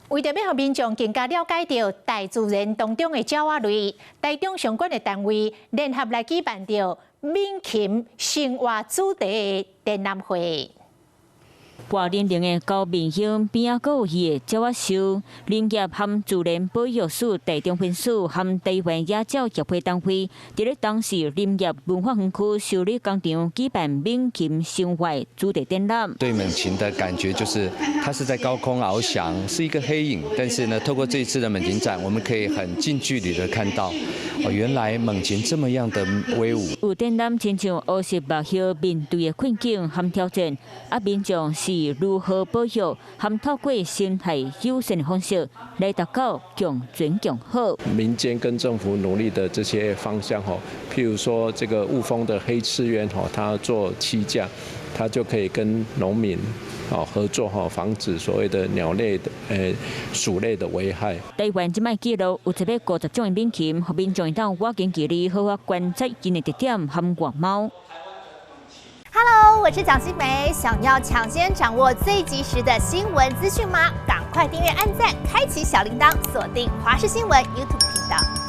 為著欲予民眾更加了解著大自然當中的鳥仔類，台中相關的單位聯合來舉辦著猛禽生活主題的展覽會。掛零零的高面鄉邊仔閣有伊的鳥仔秀，林業和自然保育署台中分署和台灣野鳥協會單位，佇咧當時林業文化園區修理工場舉辦猛禽生活主題展覽。對猛禽的感覺就是，它是在高空翱翔，是一個黑影。但是呢，透過這一次的猛禽展，我們可以很近距離的看到，哦，原來猛禽這麼樣的威武。有展覽親像烏色白鴞面對的困境和挑戰，啊，民眾是如何保育和透過生態友善的方式來達到共存共好。民間跟政府努力的這些方向，吼，譬如說這個霧峰的黑翅鳶，吼，它做棲架，它就可以跟農民哦合作，吼，防止所謂的鳥類的、鼠類的危害。台灣這擺記錄有150種的猛禽，予民眾會當倚近距離好好觀察𪜶的特點和外貌。 Hello，我是蔣新梅。想要搶先掌握最及時的新聞資訊嗎？趕快訂閱、按讚、開啟小鈴鐺，鎖定華視新聞 YouTube 頻道。